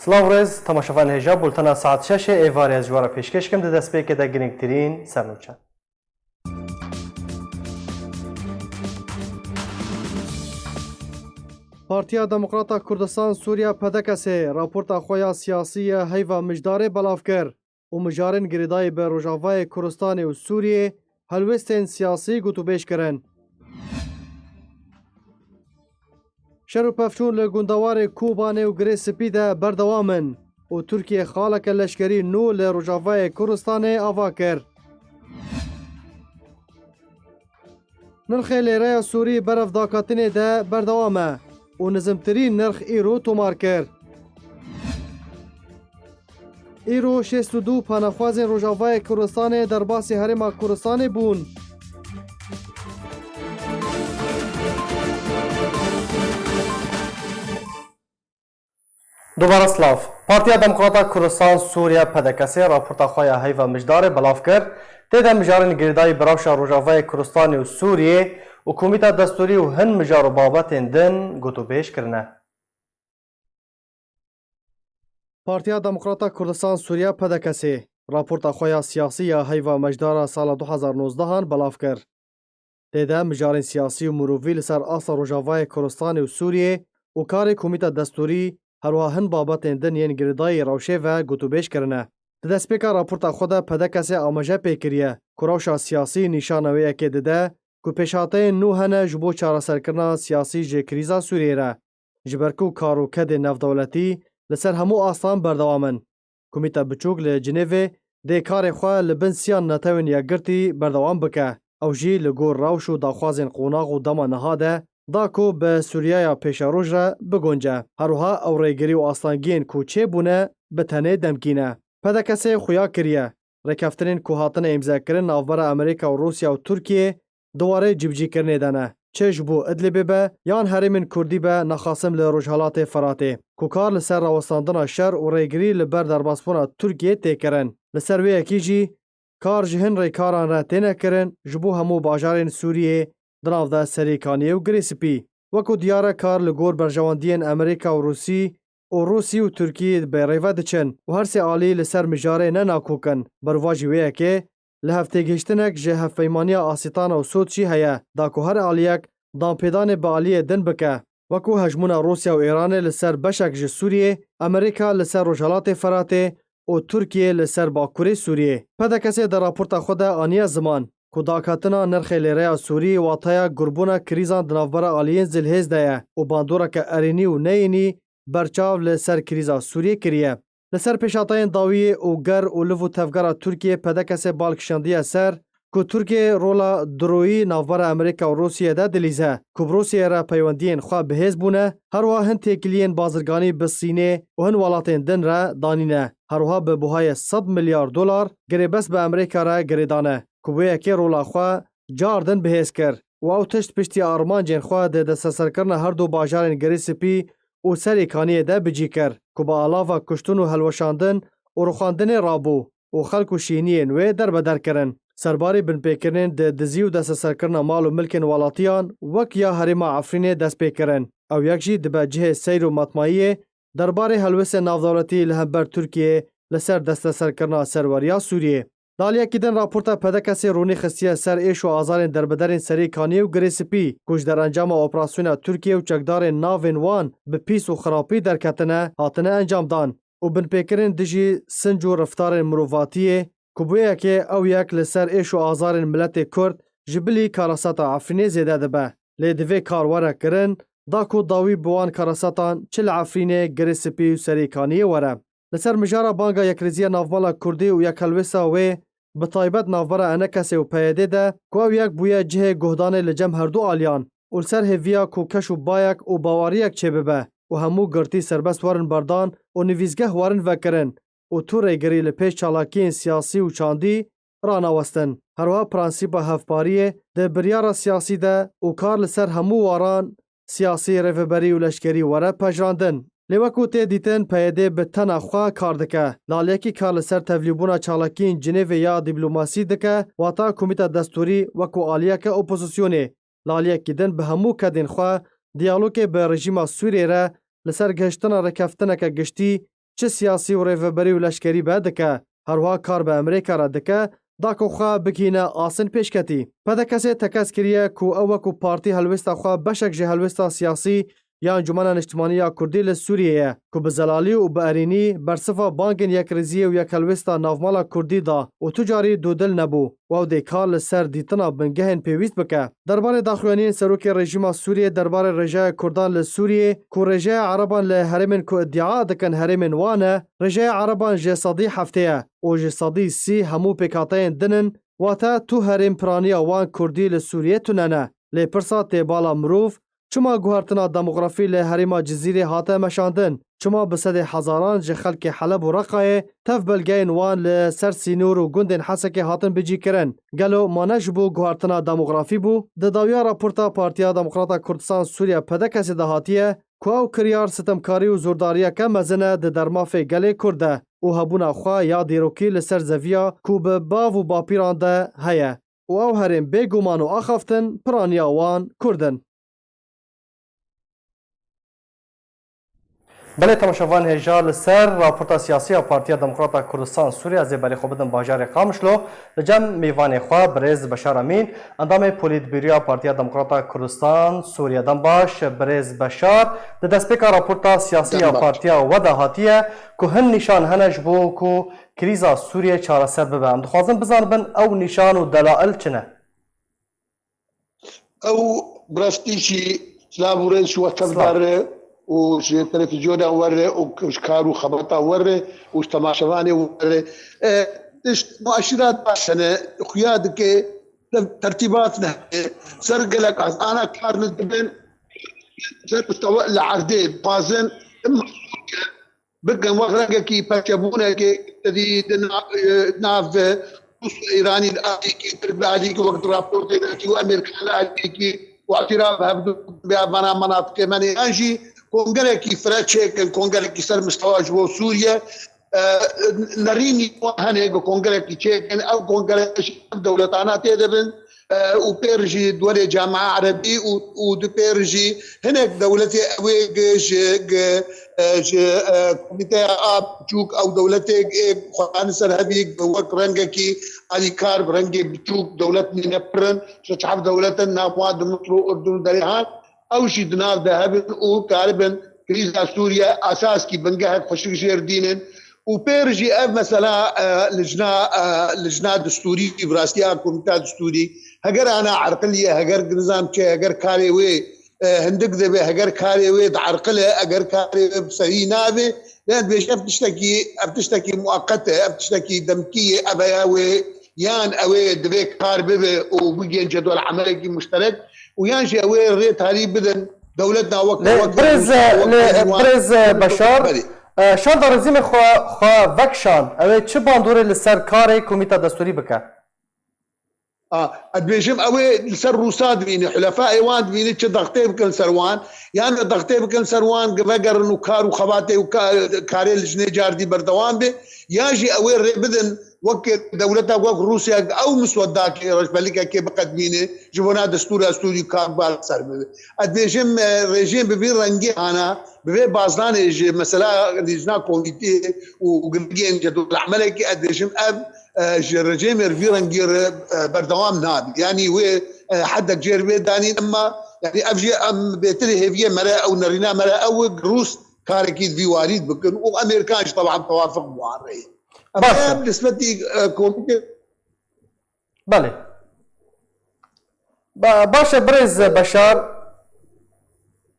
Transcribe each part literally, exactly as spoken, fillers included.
Silav rêz, temaşevan hêja, bultena saet şeşê êvarê ez ji we re pêşkêş kim, di destpêkê de girîngtirîn sernûçe. Partiya Demokrata Kurdistan Sûriya P D K S raporta xwe ya siyasî ya heyva mijdarê belav kir û mijarên girêdayî bi Rojavayê Kurdistanê û Sûriyê helwestên siyasî gotûbêj kirin. Şer û pevçûn li gundewarê Kobanê û Girê Spî de berdewam in û Tirkiye xaleke leşkerî nû li Rojavayê Kurdistanê ava kir. Nirxê lêreya Sûrî berev daketinê de berdewam e û nizimtirîn nirx îro tomar kir. Îro şêst û du panexwazên Rojavayê Kurdistanê derbasî Herêma Kurdistanê bûn. Dubare silav. Partiya Demokrata Kurdistan Sûriye P D K S raporta xwe ya heyva mijdarê belav kir. Tê de mijarên girêdayî bi rewşa Rojavayê Kurdistanê û Sûriyê û Komîta Destûrî û hin mijar û babetên din gotûbêj kirine. Partiya Demokrata Kurdistan Sûriye P D K S raporta xwe ya siyasî ya heyva mejdara sala du hezar nozdeh an belav kir. Tê de mijarên siyasî û mirovî li ser asta Rojavayê Kurdistanê û Sûriyê û karê Komîta Destûrî, herwiha hin babetên din yên girêdayî rewşê ve gotûbêj kirine. Di destpêka raporta xwe de P D K S amaje pê kiriye ku rewşa siyasî nîşana wê yekê dide ku pêşhateyên nû hene ji bo çareserkirina siyasî ji krîza Sûriyê re. Ji ber ku kar û kedên navdewletî li ser hemû astan berdewam in. Komîta Biçûk li Cinêvê dê karê xwe li bin siyan Netewên Yekgirtî berdewam bike. Ew jî li gor rewş û daxwazên qonax û dema niha de da ku bi Sûriyaya pêşeroj re bigunce. Her wiha ew rêgirî û astengiyên ku çêbûne bi tenê demkî ne. P D K S xuya kiriye rêkeftinên ku hatine îmzekirin navbera Amerîka û Rûsya û Tirkiyê di warê cîbicîkirinê de ne. Çi ji bo Idlibê be yan herêmên Kurdî be, nexasim li Rojhelatê Firatê, ku kar li ser rawestandina şer û rêgirî li ber derbasbûna Tirkiyê tê kirin. Li ser wê yekî jî kar ji hin rêkaran re têne kirin, ji bo hemû bajarên Sûriyê, di nav de Serê Kaniyê û Girê Spî. Wekû diyar e kar li gor berjewendiyên Amerîka û Rûsî û Rûsî û Tirkî bi rêve diçin û her sê alî li ser mijarê ne nakok in. Berovajî wê yekê li hevtêgihiştinek ji Hevpeymaniya Asîtana û Soçî heye, da ku her aliyek danpêdanê bi aliyê din bike. Wekû hejmûna Rûsya û Îranê li ser beşek ji Sûriyê, Amerîka li ser Rojhelatê Firatê û Tirkiyê li ser Bakurê Sûriyê. P D K S di raporta xwe de aniye ziman ku daketina nirxê lêreya Sûrî wateya gurbûna krîzan di navbera aliyên zilhêz de ye û bandoreke erênî û neyênî berçav li ser krîza Sûriyê kiriye. Li ser pêşhateyên dawiyê û ger û liv û tevgera Tirkiyê P D K S bal kişandiye ser ku Tirkiye rola diroyî navbera Amerîka û Rûsiyê de dilîze, ku bi Rûsiyê re peywendiyên xwe bihêz bûne, herwiha hin têkiliyên bazirganî bi Sînê û hin welatên din re danîne. Herwiha bi buhayê sed milyar dolar girêbest bi Amerîka re girêdane, ku bi wê yekê rola xwe car din bihêz kir û ew tişt piştî armancên xwe di desteserkirina her du bajarên Girê Spî û Serê Kaniyê de bi cî kir, ku bi alava kuştin û helweşandin û rixandinê rabû û xelk û şîniyên wê derbeder kirin. Serbarî binpêkirinên di dizî û desteserkirina mal û milkên welatiyan wek ya herêma Efrînê dest pê kirin. Ew yek jî dibe cihê seyr û matmayiyê derbarê helwestên navdewletî li hember Tirkiyê li ser desteserkirina serweriya Sûriyê. Di aliyekî din raporta P D K Sê rûnî xistiye ser êş û azarên derbederên Serê Kaniyê û Girê Spî ku ji derencama operasyona Tirkiye û çekdarên navên wan bi pîs û xirapî derketine, hatine encamdan û binpêkirin dijî sinc û reftarên mirovatiyê ku bi wê yekê ew yek li ser êş û azarên miletê Kurd ji bilî karasata Efrînê zêde dibe. Lê divê kar were kirin, da ku dawî bi wan karasatan çi li Efrînê, Girê Spî û Serê Kaniyê were. Li ser mijara banga yekrêziya navmala Kurdî û yekhelwêsta wê, bi taybet navbera Enekesê û P Y D'ê de, ku ew yek bûye cihê guhdanê li cem herdu aliyan û li ser hêviya ku keş û bayek û baweriyek çêbibe û hemû girtî serbest werin berdan û nivîsgeh werin vekirin û tu rêgirî li pêş çalakiyên siyasî û çandî ranawestin. Herwiha prensîpa hevpariyê di biryara siyasî de û kar li ser hemû waran siyasî, rêveberî û leşkerî were pejirandin. Lê wekû tê dîtin, P Y D bi tena xwe kar dike. Li aliyekî kar li ser tevlîbûna çalakiyên Cinêvê ya dîplomasî dike, wata Komîta Destûrî wekû aliyeke opozisyonê. Li aliyekî din bi hemû kedên xwe diyalogê bi rejîma Sûriyê re li ser gihiştina rêkeftineke giştî çi siyasî û rêveberî û leşkerî be dike. Her wiha kar bi Amerîka re dike, da ku xwe bigihîne astên pêşketî. P D K S tekez kiriye ku ew wekû partî helwêsta xwe beşek ji helwêsta siyasî ya Encûmena Niştimanî ya Kurdî li Sûriyê ye, ku bi zelalî û bi erênî bersiva bangên yekrêziyê û yekhelwêsta navmala Kurdî da û tu carî dûdil nebû û ew dê kar li ser dîtina bingehên pêwîst bike. Derbarê daxuyaniyên serokê rejîma Sûriyê derbarê rêjeya Kurdan li Sûriyê, ku rêjeya Ereban li herêmên ku îdia dikin herêmên wan e, rêjeya Ereban ji sedî heftê ye û ji sedî sî hemû pêkhateyên din in, wate tu herêm piraniya wan Kurdî li Sûriyê tune ne. Lê pirsa tê bala mirov, çima guhertina demografî li herêma Cizîrê hate meşandin? Çima bi sedê hezaran ji xelkê Heleb û Reqayê tev belgeyên wan li ser sînor û gundên Hesekê hatin bicîkirin? Gelo ma ne ji bo guhertina demografî bû? Di dawiya raporta Partiya Demokrata Kurdistan Sûriye P D K S de hatiye ku ew kiryar sitemkarî û zordariyeke mezin e di dermafê gelê Kurd de û hebûna xwe ya dîrokî li ser zeviya ku bi bav û bapîran de heye. û ew herêm bê guman û axaftin piraniya wan Kurd in. Belê temaşevan hêja li ser raporta siyasî ya Partiya Demokrata Kurdistan Sûriye ez ê berê xwe bidim bajarê Qamişlo. Li cem mêvanê xwe birêz Beşar Emîn, endamê Polîtbîroya Partiya Demokrata Kurdistan Sûriye. Dem baş birêz Beşar, di destpêka raporta siyasî ya Partiya we de hatiye ku hin nîşan hene ji bo ku krîza Sûriye çareser bibe. Em dixwazin bizanibin ew nîşan û delail çi ne? Ew bi rastî jî silav û rêz ji we tev re û ji televîzyona we re û ji kar û xebata we re û ji temaşevanê we re. E, tişt muaşîrat baş hene, xuya dike, te-, tertîbat nehebe, ser gelek az ana kar ne dibin, ser mustewa li erdê dixwazin, bikin wek rengekî perçebûnekê tedî di na-, e, nav Rûs û Îranî li alîkî, Tirk li alîkî, wek di raportê de jî û Amerîka li alîkî û îtîraf bi hevdu bi vana menatiqê me ne, yan jî kongerekî fire çêkin, kongerekî ser mistewa ji bo Sûriye, e, nerînî wan hene ku kongerekî çêkin, ew kongere jî ev dewletana tê de bin, e, û pêr jî di werê Camia Erebî û, û di pêr jî hinek dewletê ew ê gi-, ji, gi-, e, ji, e, komîteya a biçûk ew dewletê ê xwe li ser hevî wek rengekî alîkar bi rengê biçûk dewlet nîne pir in, şeş heft dewlet in, nav wan di Misir û Urdun û derê han, ew jî di nav de hebin û karibin krîza Sûriye esaskî bingehek xweşik jêr dînin. Û pêr jî ev mesela, e, lijna, e, lijna distûrî, bi rastî a komîta distûrî, heger ana erqilî ye, heger nizam çi, heger karê wê, e, hindik dibe, heger karê wê dierqile, eger karê wê bi sehî nabe, lê dibêje ev tiştekî, ev tiştekî mueqet e, ev tiştekî demkî ye, ev heya wê, yan ew ê divê kar bibe û bigihên cedwel emelekî muşterek û yan jî ew ê rê tarî bidin dewlet na wek Lê wek birêz, Rûsya, wek lê Erdogan, birêz wek Beşar, Belê. e, şanda rejîmê xwe, xwe vekşand. Ew ê çi bandorê li ser karê komîta destûrî bike? A, ez dibêjim, ew ê li ser Rûsa dibîne, hulefaê wan dibîne, çi dextê bikin ser wan, yan dextê bikin ser wan, vegerin û kar û xebatê û ka-, karê li jinê cardî berdewam be, yan jî ew ê rê bidin, wek dewleta wek Rûsya, ew miswedakê, rejbelikekê biqedmîne, ji bona destûra Sûrî kar bar ser bibe. Ez dibêjim, e, rejîm bi vî rengî hana, bi vê bazdanê ji mesela lîjna komîtê û girgên cedwel emelekî, ez dibêjim ev, e, ji rejêmê re vî rengî re, e, berdewam nabe. Yanî wê, e, hedek jêr wê danîn, emma yanî ev jî em bêtirî hêviyê me re ew nerîna me re ew e, Rûs karekî di vî warî de bikin û Amerîkan jî teban tewafiq bi wan re ye. Em Baş e. em nisbetî, e, komîtê Belê. Ba-, baş e birêz Beşar.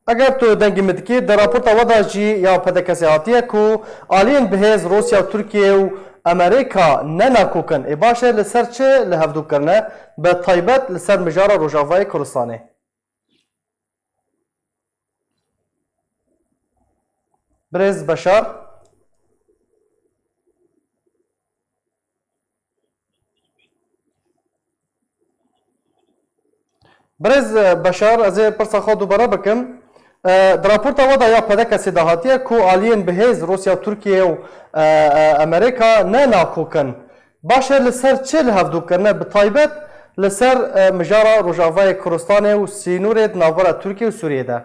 Eger tu dengê min dikî, di raporta we de jî ya P D K S hatiye ku aliyên bihêz Rûsya, Tirkiye û Amerîka ne nakok in. Ê baş e li ser çi li hevdû kirine? Bi taybet li ser mijara Rojavayê Kurdistanê. Birêz Beşar. Birêz, e, Beşar, ez ê pirsa xwe dubare bikim. E, di raporta we de ya P D K S de hatiye ku aliyên bihêz Rûsya, Tirkiye û, e, e, Amerîka ne nakok in. Baş e li ser çi li hevdû kirine, bi taybet li ser, e, mijara Rojavayê Kurdistanê û sînorê di navbera Tirkiye û Sûriyê de?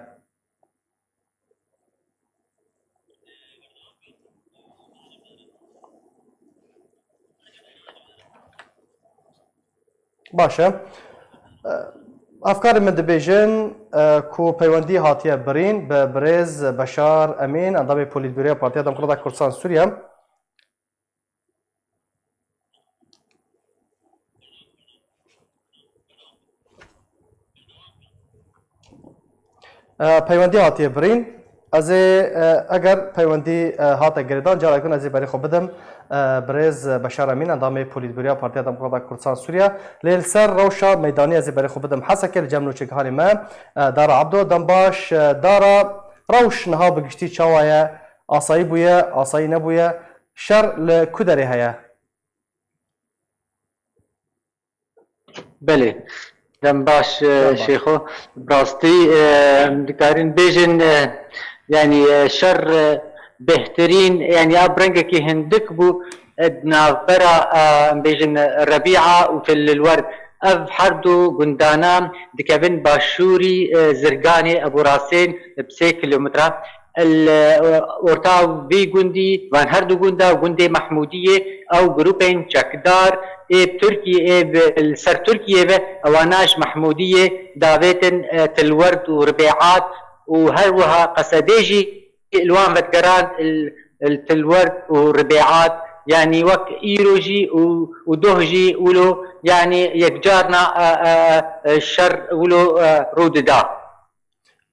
Baş e. E, Hevkarên min dibêjin, e, ku peywendî hatiye birîn bi birêz Beşar Emîn, endamê Polîtbûroya Partiya Demokrata Kurdistan Sûriye. E, peywendî hatiye birîn. Ez ê, e, eger peywendî, e, hate girêdan, carek din ez ê berê xwe bidim, e, birêz Beşar Emîn, endamê Polîtbûroya Partiya Demokrata Kurdistan Sûriye. Lê li ser rewşa meydanî ez ê berê xwe bidim Hesekê, li cem nûçegihanê me, e, Dara Ebdo. Dem baş, e, Dara, rewş niha bi giştî çawa ye? Asayî bûye, asayî nebûye? Şer li ku derê heye? Belê. Dem baş, e, Dem baş. Şêxo. Bi rastî, e, em dikarin bêjin, e, yanî, e, şer, e, bêhtirîn, yanî ya bi rengekî hindik bû, e, di navbera, e, em bêjin, e, Rebîa û Til Lilwer. Ev her du gundana dikevin başûrî, e, Zirganê, Ebu Rasên, bi sê kilometre. Li, e, orta vî gundî, van her du gunda, gundê Mehmûdiyê, ew grûpên çekdar ê Tirkiyê, ê bi, li ser Tirkiyê ve, ewana ji Mehmûdiyê davêtin, e, Tilwerd û Ribêat û her wiha Qesedê jî li wan vedigeran li, li Tilwerd û Ribêat, yanî wek îro jî û, û doh jî wilo, yanî yekcarna, e, e, e, şer wilo, e, rû dida.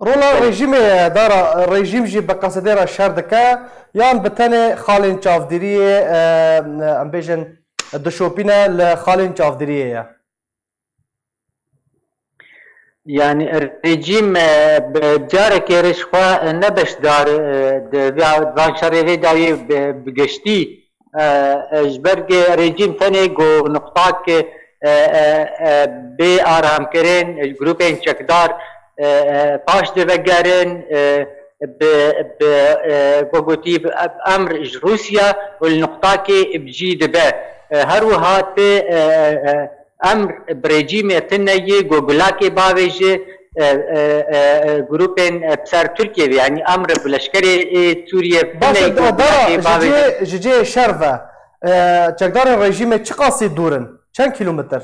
Rola Belê. Rejîmê ye, Dara, rejîm jî bi Qesedê re şer dike, yan bi tenê xalên çavdêriyê, e, em bêjin, dişopîne li xalên çavdêriyê ye? Yanî rejîm, e, bi carekê re ji xwe ne beşdar, e, di vê, van şerê vê dawî bi, bi giştî, e, e, ji ber ku rejîm tenê ku nuqtak, e, e, e, bê aramkirin, grûpên çekdar, e, e, paş divegerin, e, bi, bi, e, ku gotî, bi emr ji Rûsya û li nuqtakê bi cî dibe. E, her wiha ti, e, e, emr bi rejîmê tune yê ku gulakê bavêje, e, e, e, e, grûpên, e, bi ser Tirkiyê ve, yanî emr bi leşkerê, ê, Sûriye Baş tune e, yê ku Dara, gulakê ji bavêje. Cihê, ji cihê şer ve, e, çekdarên rejîmê çiqasî dûr in? Çend kîlometr?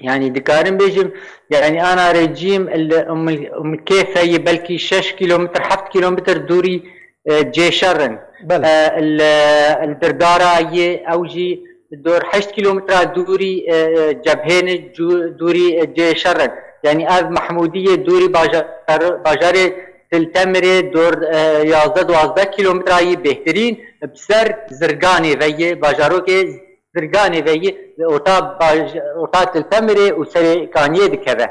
Yanî dikarim bêjim, yanî ana rejîm li Umkêfe yê belkî şeş kîlometr, heft kîlometr dûrî, e, cê şer in. Belê. E, li, li Dirdara yê ew jî dor heşt kîlometra dûrî, e, e, cebhên cû-, dûrî, e, cê şer in. Yanî ev Mehmûdiyê dûrî bajar-, bajarê Til Temirê dor, e, yazdeh duwazdeh kîlometra yê bêhtirîn bi ser Zirganê ve yê bajarokê Zirganê ve yê li orta baj-, orta Til Temirê û Serê Kaniyê dikeve.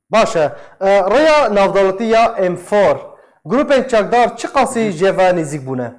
Baş e. E, rêya navdewletî ya M four, grûpên çekdar çiqasî jê ve nêzîk bûne?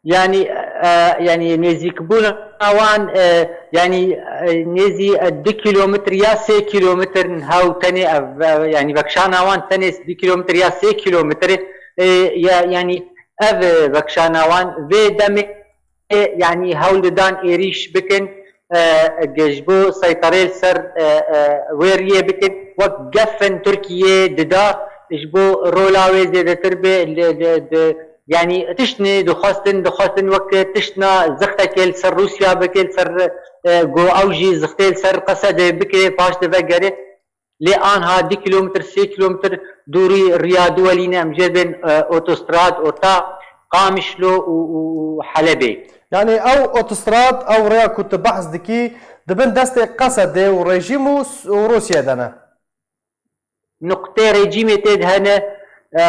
Yanî, e, yanî nêzîkbûna wan, e, yanî, e, nêzî, e, du kîlometr ya sê kîlometr in hew tenê ev, e, yanî vekşana wan tenê du kîlometr ya sê kîlometr e, e, ya, yanî ev, e, vekşana wan vê demê, e, yanî hewl didan êrîş bikin, e, ji bo seyterê li ser, e, e, wê riyê bikin, wek gefin Tirkiye dida, ji bo rola wê zêdetir be, li, li, di, yanî tiştnê dixwestin, dixwestin wek tiştna zixtekê li ser Rûsya bike, li ser, e, go ew jî zixtê li ser Qesedê bike, paş de vegere. Lê anha du kîlometr, sê kîlometr dûrî riya duwelî ne, em jê bên, e, otostrad orta Qamişlo û, û, û Helebê. Yanî ew otostrad, ew rêya ku tu behs dikî, di bin destê Qesedê û rejîm û s-, û Rûsye de ne? Nuqtê rejîmê tê de hene, e,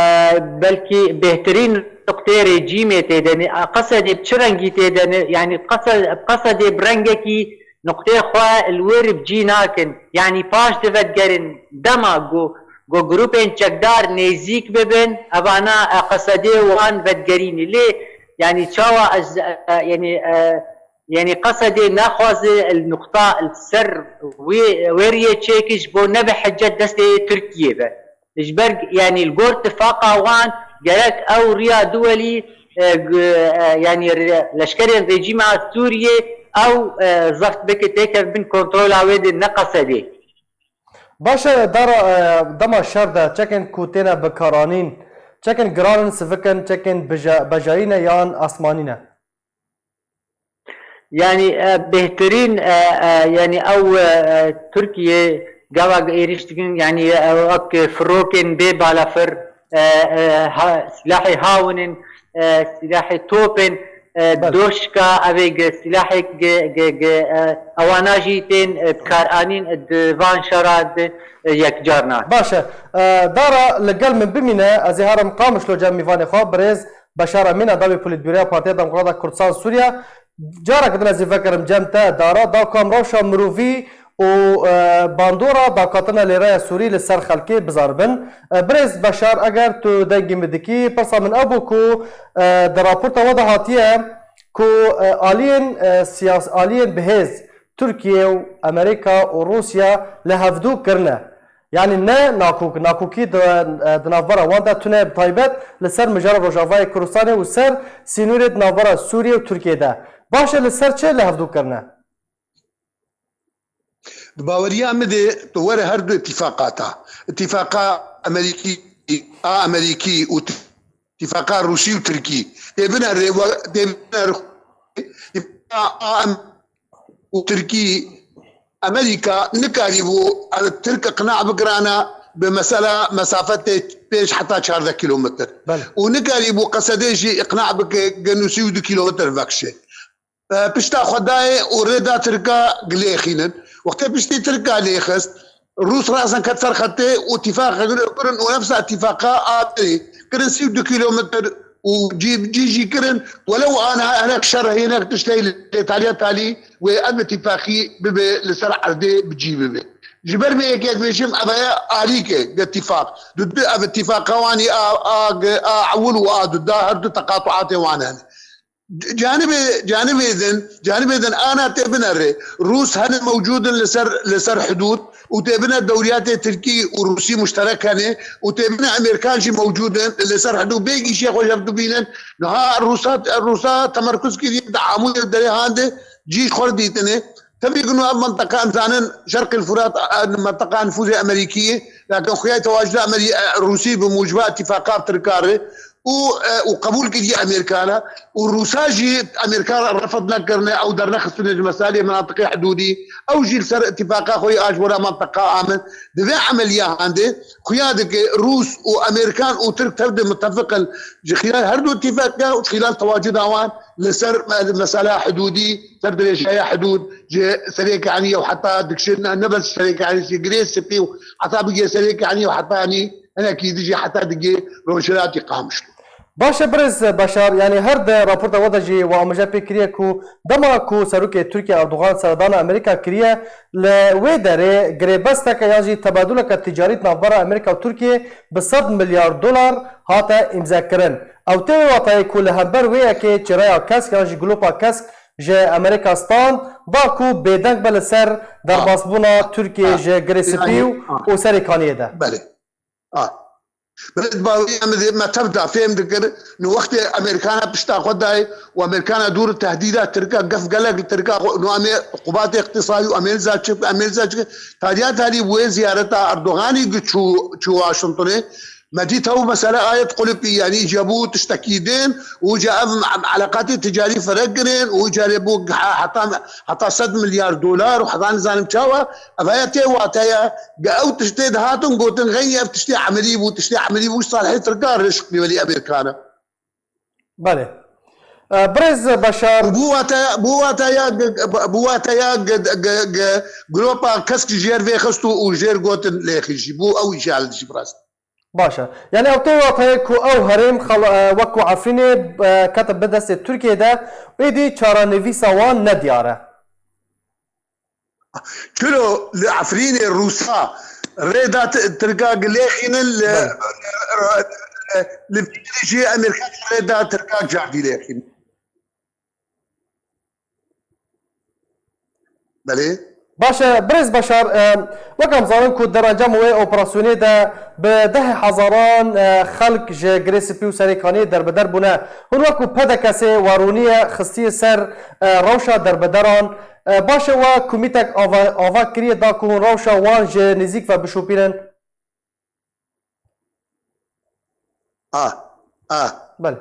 belkî bêhtirîn nuqtê rejîmê tê de ne. A, Qesedê bi çi rengî tê de ne? Yanî Qese-, Qesedê bi rengekî nuqtê xwe li wir bi cî nakin. Yanî paş divegerîn dema ku, ku grûpên çekdar nêzîk bibin, evana, e, Qesedê wan vedigerînî. Lê, yanî çawa ez, e, e, yanî, e, yanî Qesedê naxwaze li nuqta li ser wê, wê riyê çêke ji bo nebe hicet destê Tirkiyê be. Ji ber, yanî li gor tifaqa wan gerek ew riya duwelî, e, g-, e, yanî re-, leşkerên rejîma Sûriyê ew, e, zebt bike têkeve bin kontrola wê de ne Qesedê. Baş e, Dara, e, dema şer de çekên ku têne bikaranîn, çekên giran in, sivik in, çekên bija-, bejayî ne yan asmanî ne? Yanî, e, bêhtirîn, e, e, yanî ew, e, e, Tirkiye gava êrîş dikin, yanî, e, wek firokên bê balafir, e, e, ha, silahê hawinên, e, silahê topên, e, Belê. Doşka, ev ê gi silahê gi, gi, gi, e, ewana jî tên, e, bikaranîn, e, di van şera de, e, yekcarna. Baş e. E, Dara, li gel min bimîne, ez ê herim Qamişlo cem mîvanê xwe, birêz Beşar Emîn, endamê Polîtbûroya Partiya Demokrata Kurdistan Sûriye. Careke din ez ê vegerim cem te, Dara, da ku em rewşa mirovî û, e, bandora daghatina lêreya Sûrî li ser xelkê bizanibin. E, birêz Beşar, eger tu dengê min dikî, pirsa min ew bû ku, e, di raporta we de hatiye ku, e, aliyên, e, siyas-, aliyên bihêz Tirkiye û Amerîka û Rûsya li hevdû kirine. Yanî ne nakok, nakokî di, e, di navbera wan de tune, bi taybet li ser mijara Rojavayê Kurdistanê û ser sînorê di navbera Sûriyê û Tirkiyê de. Baş e, li ser çi li hevdû kirine? Di baweriya min de tu were her du îtîfaqata, îtîfaqa Amerîkî, a Amerîkî û îtîfaqa Rûsî û Tirkî tê binere, tê binere, a, a, û Tirkî, Amerîka nikarîbû Tirk iqna bikirana bi mesela mesafetê pênc heta çardeh kîlometr. Belê. Û nikarîbû Qesedê jî iqna bike gen û sî û du kîlometr vekşe. E, pişta xwe dayê û rê da Tirka lêxînin. Wextê piştî Tirka lêxist, Rûs rasen ket ser xetê û tîfaqek kirin û nefsa tîfaqa a berê kirin sî û du kîlometr û cî, cî jî kirin, welew ana hinek şer, hinek tiştê lê taliya talî wê ev îtîfaqî bibe li ser erdê bi cî bibe. Ji ber vê yekê ez bêjim, ev heye alîke de tîfaq. Du, du, ev îtîfaqa wanî a, a, a ewil û a du da her du teqatuatê wan hene. Canibê, canibê din, canibê din ana tê bine rê. Rûs hene mewcûd in li ser, li ser hidûd û tê bine dewriyatê Tirkî û Rûsî muşterek hene û tê bine Amerîkan jî mewcûd in li ser hidûd. Bê gîşê xwe ji hev dibînin. Niha Rûsa, Rûsa temerkuz kiriye di Amûdê derê hande cî ji xwe re dîtine. Tevî ku ev menteqa em zanin Şerqil Furat, e, menteqa nifûzê Amerîkî ye. Lakin xuya tewacuda Amerî-, e, Rûsî bi muciba îtîfaqa Tirka re û, e, û qebûl kiriye Amerîkana û Rûsa jî Amerîka refet nekirine, ew dernexistine ji meselê menatiqê hidûdî, ew jî li ser îtîfaqa xwe yê a ji bo ra menteqa amin. Di vê emeliya hande xuya dike Rûs û Amerîkan û Tirk tev de mitefiq in ji xîlal her du îtîfaka û ji xîlal tewacuda wan li ser me-, mesela hidûdî, ser dirêjaya hidûd, ji Serê Kanî û heta dikişin, ne, ne bes Serê Kanî, ji Girê Spî û heta bigê Serê Kanî û heta nî hinekî dijî heta digê rojhilatî Qamişlo. Baş e, birêz Beşar, yanî her di raporta we de jî we amêje pê kiriye ku dema ku Serokê Tirkiye Erdogan seredana Amerîka kiriye, li wê derê girêbesteke yan jî tebaduleke ticarî di navbera Amerîka û Tirkiyê bi sed milyar dolar hate îmzekirin. Ew tê wê watayê ku li hember wê yekê çêreya kesk yan jî glopa kesk ji Amerîka stand, da ku bêdeng be li ser derbasbûna Tirkiyê ji Girê Spî û, û Serê Kaniyê de. Belê. A. Belê, di baweriya min de me tev da fêm dikir, nu wextê Amerîkana pişta xwe dayê û Amerîkana dûr tehdîda Tirka gef gelek li Tirka xwe, nu em ê qubatê iqtisadî û em ê li za çi, em ê li za çi, tariya tarî wê ziyareta Erdoganî gi çû, çû Washingtonê, me dît ew mesele ayet qulipî, yanî îca bû tiştekî din û îca ev eleqatê ticarî ferek kirin û îca lê bû he-, heta, heta sed milyar dolar û heta nizanim çawa, ev heye tê wateya, ge ew tiştê dihatin gotin, xeynî ev tiştê emelî bû, tiştê emelî bû, salihê Tirkan re şiklî welî Amerîkan e. Belê. E, birêz Beşar. Û bû wateya, bû wateya, bû wateya, ge, ge, ge, gropa kesk jêr vê xist û, û jêr gotin lêxî jî. Bû ew îşal jî bi rast. Baş e. Yanî ew tê wateyê ku ew herêm xel-, e, wek ku Efrînê, e, kete bi destê Tirkiyê de, êdî çarenivîsa wan nediyar e. Çilo li Efrînê Rûsa rê da t-, Tirka lêxînin li, Belê. li, li, li Fîrî jî Amerîka rê da Tirka cardî lêxînin. Belê. Baş e, birêz Beşar, e, wek em zanin ku derencam wê operasyonê de bi dehê hezaran, e, xelk ji Girê Spî û Serê Kaniyê derbeder bûne. Hûn wek ku P D K S'ê warûniyê xistiye ser, e, rewşa derbederan, e, baş e we komîtek ava, ava kiriye da ku hûn rewşa wan ji nêzîk ve bişopînin? A, a. Belê.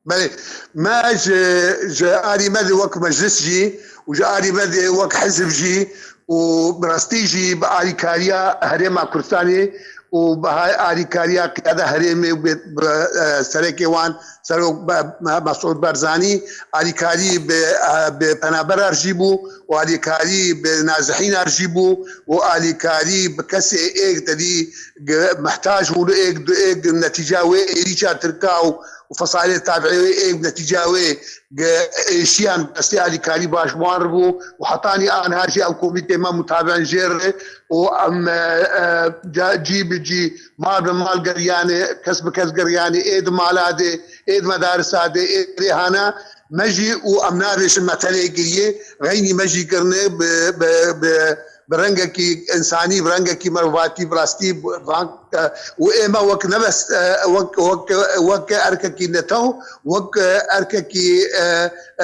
Belê, me ji, ji alî me de wek meclis jî û ji alî me de wek hizb jî û bi rastî jî bi alîkariya Herêma Kurdistanê û bi ha-, alîkariya qiyada herêmê û bi, bi, e, serekê wan, Serok Be-, Me-, Mesûd Barzanî, alîkarî bi, e, bi penaberar jî bû û alîkarî bi nazihînar jî bû û alîkarî bi kesê êk tedî ge-, mehtac bûn êk, êk netîca wê êrîşa Tirka û û fesalê tabi'ê wê ê netîca wê ge-, êşiyan destê alîkarî baş wan bû û hetanî anha jî ew komîtê me mutabi'in jê re û em, e, e, ca-, cî bi cî, mal bi mal geriyane, kes bi kes geriyane, ê di mala de, ê di medarisa de, ê rêhana me jî û em nabêjin me tenê kiriye, xeynî me jî kirine bi, bi, bi, bi rengekî însanî, bi rengekî mervatî, bi rastî, bi, bi, û ê me wek ne bes, e, wek, wek, wek erkekî netew, wek, e, erkekî, e,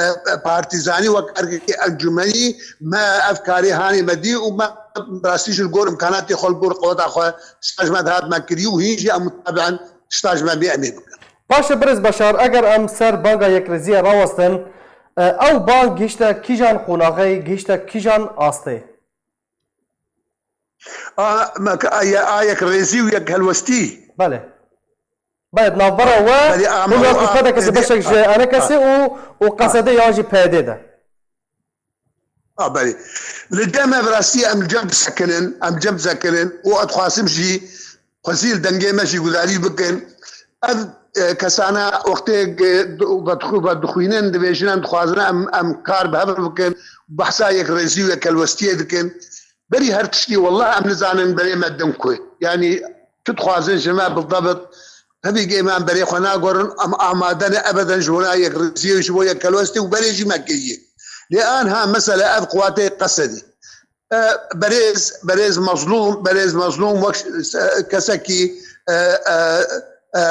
e, partîzanî, wek erkekî encûmenî me ev karê hanê me dî û me bi rastî jî li gor îmkanatê xwe, li gor qeweta xwe tişta ji me dihat me kirî û hîn jî em mutabi'in tişta ji me bê em ê bikin. Baş e, Birêz Beşar, eger em ser banga yekrêziyê rawestin, e, ew bang gihişte kîjan qonaxê, gihişte kîjan astê? A, me ke-, a, ye-, a yekrêzî û yekhelwestî. Belê. Belê, di navbera we, Belê, ama hûn wek a, PDK di ê, beşek ji a, ENKSê û, û a. QSDê yan jî PYDê de. A, belê. Li cem me bi rastî em li cem disekinin, em li cem disekinin û ez dixwazim jî xwezî li dengê me jî gudarî bikin. Ev, e, kesana wextê, e, du-, vedixu-, vedixwînin, dibêjin em dixwazin em, em kar bi hev re bikin, behsa yekrêzî û yekhelwestiyê dikin. Berî her tiştî, wellah em nizanin berê me din ku ye. Yanî tu dixwazin ji me bidebit, tevî em berê xwe nagorin, em amade ne ebeden ji bona yekrêziyê û ji bo yekhelwestê û berê jî me kiriye. Lê anha mesele ev quwatê QSDê. E, berêz, berêz Mezlûm, berêz Mezlûm wek, e, kesekî, e, e, e,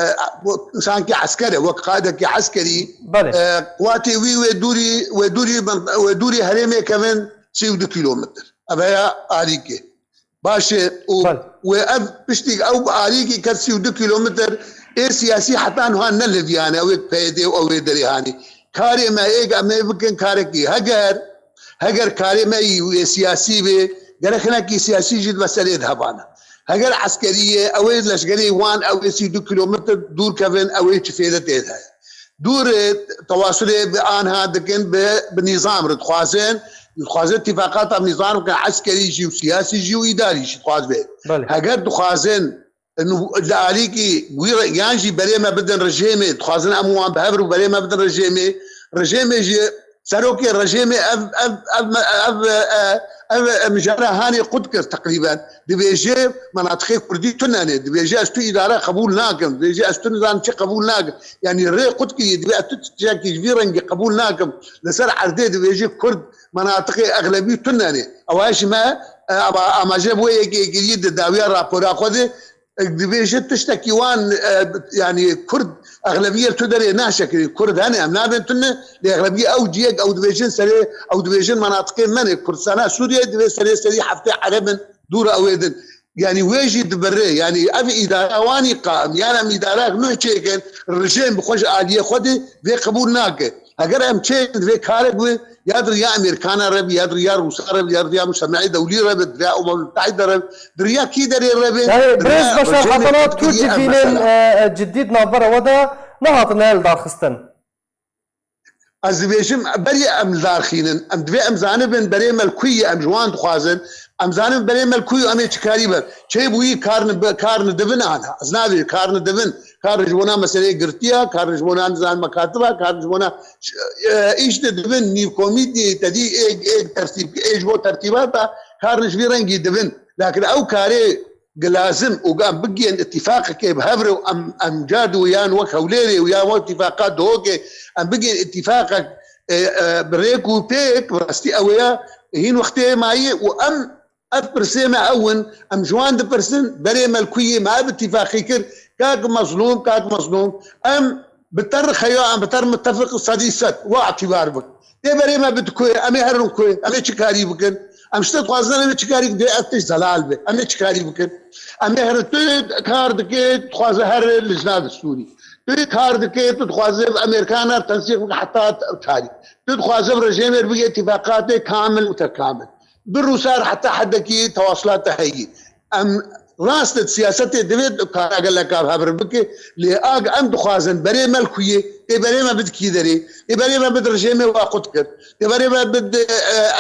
sankî esker e, wek qaidekî eskerî, Belê. e, quwatê wî wê dûrî, wê dûrî, wê dûrî herêmê kevin sî û du kîlometr. Ev heya alîkê. Baş e, û Belê. wê ev piştî ew bi alîkî ket sî û du kîlometr, ê siyasî heta niha neliviyane, ew ê PYDê û ew ê derê hanî. Karê me ê em ê bikin karekî. Heger, heger karê me yî wê siyasî bê, gerek hinekî siyasî jî di meselê de hebana. Heger eskerî ye, ew ê leşgerê wan, ew ê sî û du kîlometr dûr kevin, ew ê çi fêde tê de heye. Dûr, e, tewasulê bi anha dikin, bi, bi nîzam re dixwazin, dixwazin tîfaqata nîzam bikin, eskerî jî û siyasî jî û îdarî jî dixwaz be. Belê. Heger dixwazin, e, li alîkî wî re, yan jî berê me bidin rejêmê, dixwazin em wan bi hev re û berê me bidin rejêmê, rejêmê jî serokê rejêmê ev, ev, ev, ev, e, ev, e, mijara hanê qut kir teqrîben. Dibêje menatixê kurdî tune ne. Dibêje ez tu îdare qebûl nakim. Dibêje ez tu nizanim çi qebûl nakim. Yanî rê qut kiriye. Dibê ez tu tiştekî ji vî rengî qebûl nakim. Li ser erdê dibêje kurd menatixê exlebî tune ne. Ewa jî me, e, ama-, amaje bo yekê yekirî di dawiya rapora xwe de, e, dibêje tiştekî wan, e, yanî kurd exlebiyê tu derê naşekirî. Kurd hene em nabên tune, lê exlebiyê ew ciyek ew dibêjin serê, ew dibêjin menatixê me ne. Kurdistana Sûriyeyê divê serê serî heftê ereb in, dûr ew ê din. Yanî wê jî dibirê. Yanî ev îdara wanî qaim. Yan em îdarek nû çêkin, rejêm bi xwe ji aliyê xwe de vê qebûl nake. Heger em çêkin vê karek bi, ya di riya Amerîkana re bi, ya di riya Rûsa re bi, ya di riya Mujtemeî Dewlî re bi, di riya Umem Mutehîde re bi, di riya kî derê re bi, Yani di riya Birêz Beşar rejîmê hatana tu Tirkiyê ev cidî nên, mesela. e, e, cidî di navbera we de nehatine hildarxistin. Ez dibêjim, berî em li dar xînin. Em divê em zanibin berê me li ku ye, em ji wan dixwazin. Em zanibin berê me li ku ye, em ê çi karî bin. Çêbûyî kar ni-, kar nidibin ana. Ez nabêjim kar nidibin. Kar ji bona meseleyê girtiya, kar ji bona nizan mekatiba, kar ji bona, e, îş didibin, nîvkomîtî, tedî ê, ê tertîb, ê ji bo tertîbata kar ji vî rengî dibin. Lakin ew karê gi lazim û em bigihên îtîfaqekê bi hev re û em, em car di yan wek Hewlêrê û yan wek îtîfaqa Duhokê em bigihên îtîfaqek, e, e, bi rêk û pêk, bi rastî ew ya hîn wextê mayî û em ev pirsê me ew in, em ji wan dipirsin, berê me li ku yê me ev îtîfaqî kir, kak Mezlûm, kak Mezlûm, em bi ter xeya, em bi ter mitefiq sedî sed, wa îtîbar bik. Tê berê me bi ku ye, em ê herin ku ye, em ê çi karî bikin? Em ji te dixwazin, em ê çi karî bikin? Dê ev tişt zelal be. Em ê çi karî bikin? Em ê herin, tu kar dike, dixwaze here lijna destûrî. Tu kar dike, tu dixwaze bi Amerîkana tensîq bike heta tarî. Tu dixwaze bi rejêmê bike îtîfaqatê kamil û tekamil. Bi Rûsa heta hedekî tewasulata heyî. Em rast e, siyasetê divê kara geleka bi hev re bike, lê ag em dixwazin berê me li ku ye, ê berê me bid kî derê, ê berê me bid rejêmê wa qut kir, ê berê me bid, e,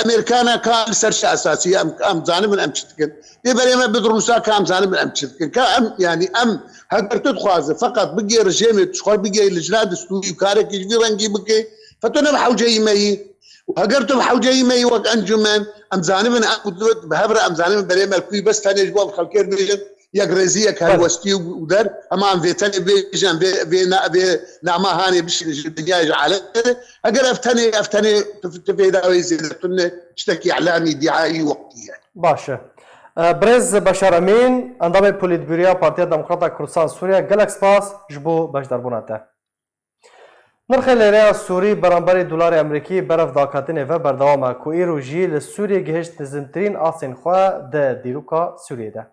Amerîkana ka li ser çi esasî em, em zanibin em çi dikin, ê berê me bid Rûsa ka em zanibin em çi dikin. Ka em, yanî em, heger tu dixwaze feqet bigê rejêmê, tu xwe bigê licna destûrî û karekî ji vî rengî bike, fe tu ne bi hewceyî me yî. Û heger tu bi hewceyî me yî wek encûmen, em zanibin, em bi hev re em zanibin berê me li ku ye, bes tenê ji bo em xelkê bêjin, yekrêzî, yek helwestî û, û der, hema em vê tenê bêjin, em vê, vê na-, vê nama hanê bişînin ji dinyayê, ji alemê de. Heger ev tenê, ev tenê tu, tu fêda wê zêde tune, tiştekî îlamî, dîayî weqtî ye. Baş e. E, Birêz Beşar Emîn, endamê Polîtbûroya Partiya Demokrata Kurdistan Sûriye, gelek spas ji bo beşdarbûna te. Nirxê lêreya Sûrî beramberî dolarê Amerîkî berev daketinê ve berdewam e, ku îro jî li Sûriyê gihişt nizmtirîn astên xwe di dîroka Sûriyê de.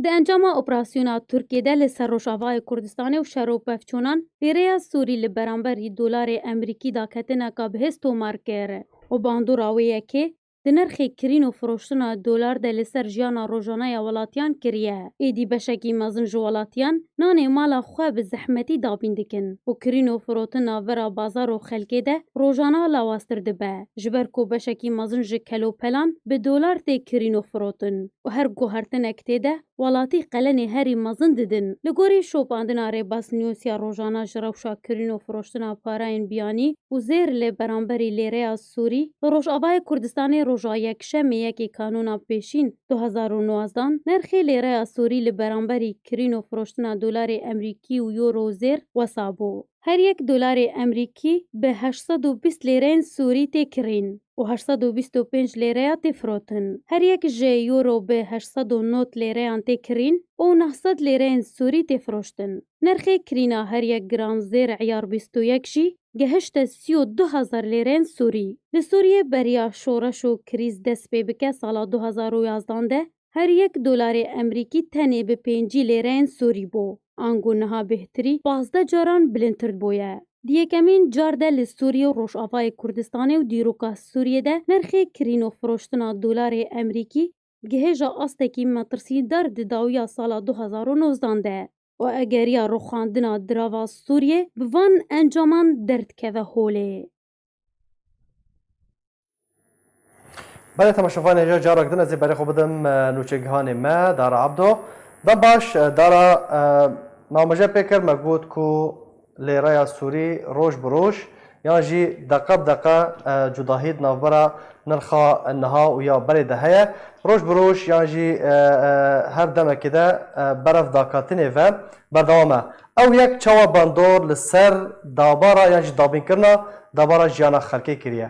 Di encama operasyona Tirkiyê de li ser Rojavayê Kurdistanê û şer û pevçûnan, lêreya Sûrî li beramberî dolarê Amerîkî daketineka bihêz tomar kir û bandora wê yekê di nirxê kirîn û firoştina dolar de li ser jiyana rojane ya welatiyan kiriye. Êdî beşekî mezin ji welatiyan nanê mala xwe bi zehmetî dabîn dikin û kirîn û firotin navbera bazar û xelkê de rojana lawaztir dibe, ji ber ku beşekî mezin ji kelopelan bi dolar tê kirîn û firotin û her guhertinek tê de welatî qelenê herî mezin didin. Li gorî şopandina Rêbas News ya rojana ji rewşa kirîn û firoştina parayên biyanî û zêr li beramberî lêreya Sûrî, li Rojavayê Kurdistanê roja Yekşemê yekê Kanûna Pêşîn du hezar û nozdan, nirxê lêreya Sûrî li beramberî kirîn û firoştina dolarê Amerîkî û euro û zêr wesa bû. Her yek dolarê Amerîkî bi heşt sed û bîst lêreyên Sûrî tê kirîn û heşt sed û bîst û pênc lêreya tê firotin. Her yek ji euro bi heşt sed û nod lêreyan tê kirîn û neh sed lêreyên Sûrî tê firoştin. Nirxê kirîna her yek gram zêr eyar bîst û yek jî gehişte sî û du hezar lêreyên Sûrî. Li Sûriyê beriya şoreş û krîz dest pê bike sala du hezar û yazdan de, her yek dolarê Amerîkî tenê bi pêncî lêreyên Sûrî bû. Ango niha bêhtirî pazdeh caran bilindtir bûye. Di yekemîn car de li Sûriyê û Rojavayê Kurdistanê û dîroka Sûriyê de nirxê kirîn û firoştina dolarê Amerîkî gihêja astekî metirsîdar di dawiya sala du hezar û nozdan de û egeriya rûxandina dirava Sûriyê bi van encaman derdikeve holê. Belê temaşevanê, hêja carek din ez ê berê xwe bidim, e, nûçegihanê me, Dara Abdo. Dem baş, e, Dara, e, me amêje pê kir, me got ku lêreya Sûrî roj bi roj, yan jî deqe bi deqe, e, cudahî di navbera nirxa niha û ya berê de heye. Roj bi roj, yan jî, e, e, her demekê de, e, berev daketinê ve berdewam e. Ew yek çawa bandor li ser dabara yan jî dabînkirina dabara jiyana xelkê kiriye?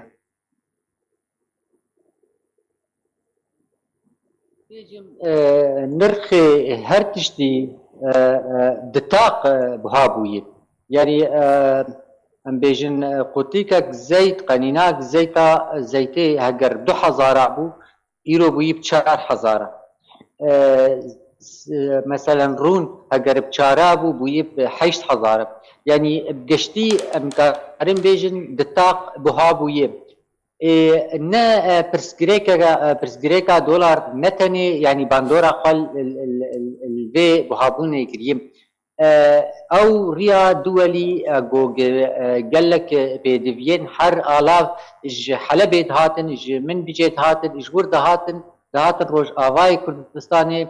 Bêjim, e, nirxê her tiştî, e, e, di taq, e, buha bûye. Yanî, e, em bêjin, e, qutîkek zeyt, qenînak zeyta, zeytê heger du hezara bû, îro bûyî bi çar hezara. E, s-, meselen rûn heger bi çara bû, bûyî bi heşt hezara. Yanî bi giştî em karin bêjin di taq buha bûye. Ê, ne, e, pirsgirêkeke, e, pirsgirêka dolar ne tenê, yanî bandora xwe li, li, li, li, li vê buhabûnê kiriye. E, ew riya duwelî, e, go ge-, e, gelek, e, pêdiviyên her alav ji Helebê dihatin, ji Minbicê dihatin, ji wir dihatin, dihatin Rojavayê Kurdistanê,